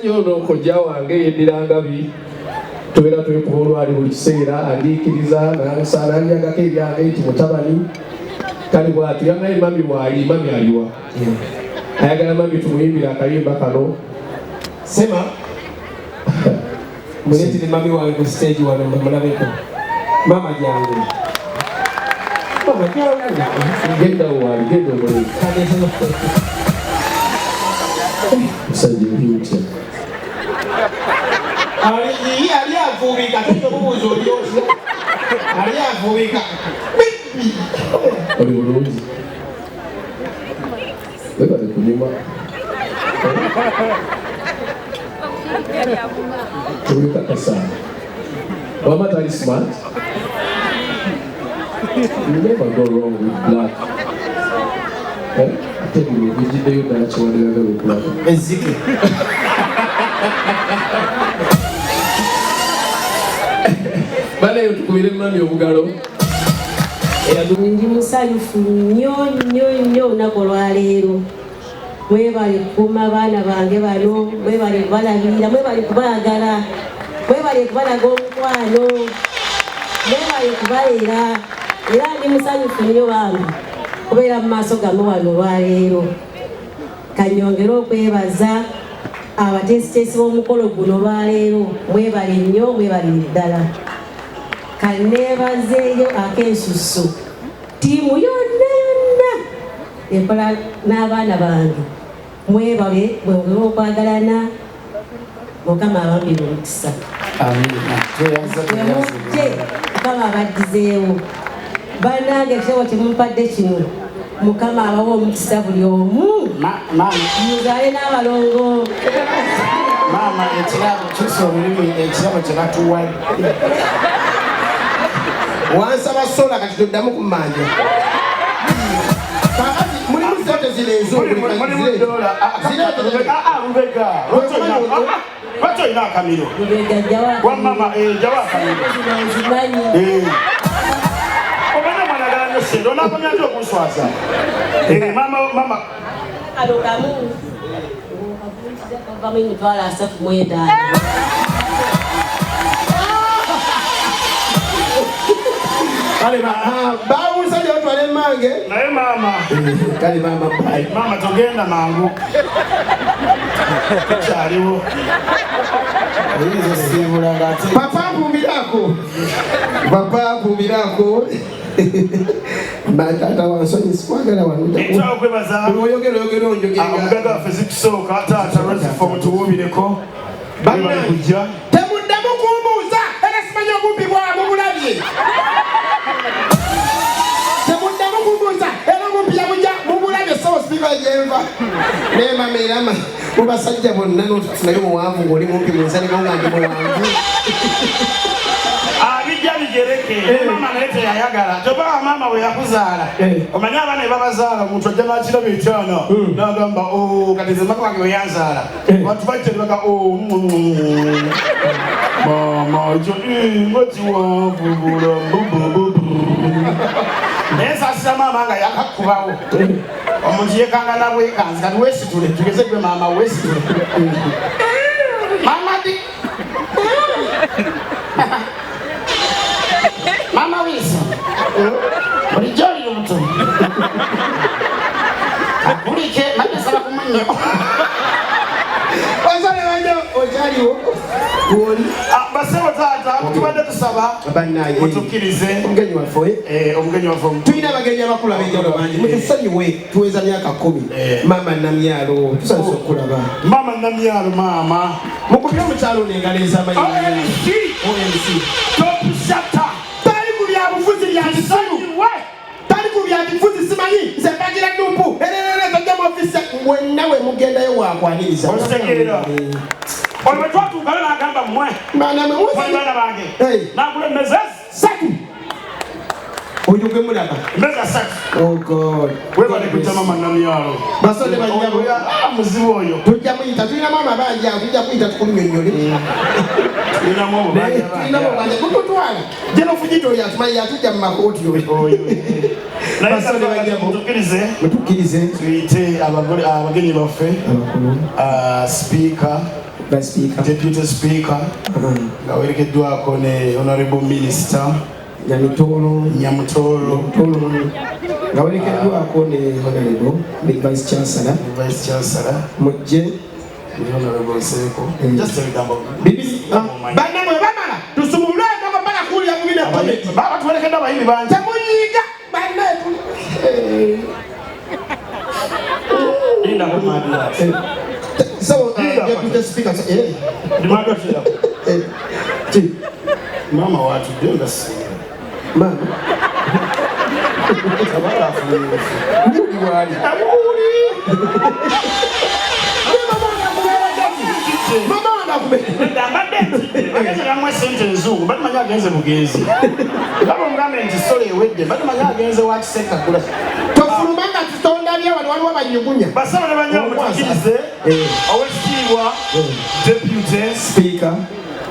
Omusajja ono kojja wange yeddira Ngabi, tubeera twekuba olwali buli kiseera, andiikiriza nansa nanjagako ebyange nti mutabani kale bwatyo yagaye. Mami waali, mami aliwa? Ayagala mami tumuyimbire akayimba kano. Sema muleetere mami wange ku stage wano mulabeko. Mama jangu, mama jangu. Genda waali, genda omulezi. Musajja oli otya? Ali ali avuubika, tujja omubuuza oli otya, ali avuubika. Oli bulungi? Webale kunyuma. Tubikakasa wama tali smart. You never go wrong with black. Eh? Ate bino bijjiddeyo ddala kiwandiikagala okulaba. Ezzike. Banayo tukubire mami obugalo. Ndi musanyufu nnyo nnyo nnyo olunaku olwaleero. Mwebale kukuuma abaana bange bano, mwebale kubalabirira, mwebale kubaagala, mwebale kubalaga omukwano, mwebale kubalera. Era ndi musanyufu nnyo bambi kubeera mu maaso gammwe wano olwaleero. Kanyongere okwebaza abateesiteesi b'omukolo guno olwaleero. Mwebale nnyo, mwebalire ddala. Kaneebazeeyo ak'ensusso ttiimu yonna yonna ekola n'abaana bange. Mwebale, mwongere okwagalana. Mukama abambire omukisa. Emujje, Mukama abaddizeewo. Bannange, ekirabo kyemumpadde kino, Mukama abawa omukisa buli omu, muzaale n'abalongo. Maama, ekirabo kyusa olulimi, ekirabo kye batuwadde. Wansaba sola, kati toddamu kummanja. Kakati mulimu sente zino enzungu. Mulimu dola. Zireete. Lubega, lwaki olina akamiro? Lubega, jjawo. Wamama, jawo akamiro. Zino nzimanyi. Omanyi omwana agala nnyo sente, onaakomya nti okunswaza? Mama, mama. Kano kamu kavamu 350,000. Kale bawunsajja batwala emmange. Naye maama. Kale maama, bye. Maama, togenda mangu, tukyaliwo. Oyinza osiibula ng'ate Papa mpumirako, papa mpumirako. Taata wansonyi, sikwagala wano. Nkyala okwebaza Oyogera oyogera onjogera. Omugagga waffe zikusooka, taata Rosifo, mutuwuubireko. Bannange. Webale kujja. Temuddamu kumbuuza, era simanyi obumpi bwabwe bulabye. Temuddamu kumbuuza, era obumpi yabujja mubulabye. Sawa sipiika gyenva naye mama, era mu basajja bonna notafunayo muwanvu ng'oli mumpi munzalimo nga ndi muwanvu. Abijja bigereke. Maama naye teyayagala tobaa. Maama bwe yakuzaala, omanyi abaana ebabazaala, omuntu ajja nakiraba ekyana nagamba, "Oh, kati nze mama wange bwe yanzaala, abantu bajja nebaga, 'Oh, maama ekyo nga kiwanvu bula.'" Naye nsaasira maama nga yakakubawo. Omuntu yekanga nabwekanzi. Kati weesitule tugeze gwe maama, weesitule maama di maama wiisa bulijjo oli lubuto akulike madde saba kumunyo. Basale banja okyaliwo woli. Basebo, taata, tubadde tusaba Bannaye. mutukkirize. Omugenyi waffe. Omugenyi waffe. Tulina abagenyi abakulu ab'enjawulo bangi, mutusonyiwe, tuweza myaka 10. Maama Namyalo, tusanyusa okukulaba. Maama Namyalo, maama. Mukubye omukyalo ono engalo ez'amanyi. OMC. OMC. Top shata. Tali ku byabufuzi bya kisiru, tali ku byabufuzi. Simanyi nze mbagira NUP ererere, tojja mu ofisi wenna we mugendayo wakwaniriza. Okitegeera? Olwo bwe twatuukayo n'agamba, "Mmwe Baana mwe. mwe baana bange." Hey. N'agula emmeza. Satu, oyo gwe mulaba. Emmeza 3. Oh God. Webale kujja, mama Namyalo. Basole banyabo. Oyo, muzibu oyo. Tujja muyita, tulinamu amabanja awo, tujja kuyita tukunyonyole. Tulinamu obubanja. Tulinamu obubanja kututwala jenofujita oyo atumanyi, yatujja mu makooti oyo. Oyo. Naye Basole banyabo. mutukkirize Mutukkirize. tuyite abagenyi baffe, sipiika. Vice Speaker. Deputy Speaker nga werekeddwako ne Honorable Minister Nyamitolo. Nyamutolo. Nyamutolo nga werekeddwako ne Honorable ne Vice Chancellor. Vice Chancellor. Mujje. Ne Honorable Nsereko. Just ebigambo. Bibi. Bannamwe bamala tusumulule endogo mpaka kuwulira bubi ne komedi. Baba tuwerekedde abayimbi bangi. Temunyiiga banne. Linda kumadi. So, Deputy Speaker, eh. Ndimado tira. Eh. Ki. Mama watudde nga singa. Mama. Tabala afulumye. Muli wali. Amuli. Mama wange akube. Mbadde ntidde. Bagenze namuwa ssente enzungu, mbadde manyi agenze bugenzi. Baba omugambe nti solo ewedde, mbadde manyi agenze wa Kisekka kugula. Tofuluma nga tutondabye wano waliwo abanyugunya. Basaba ne bannyabo mutukkirize owekitiibwa Deputy Speaker.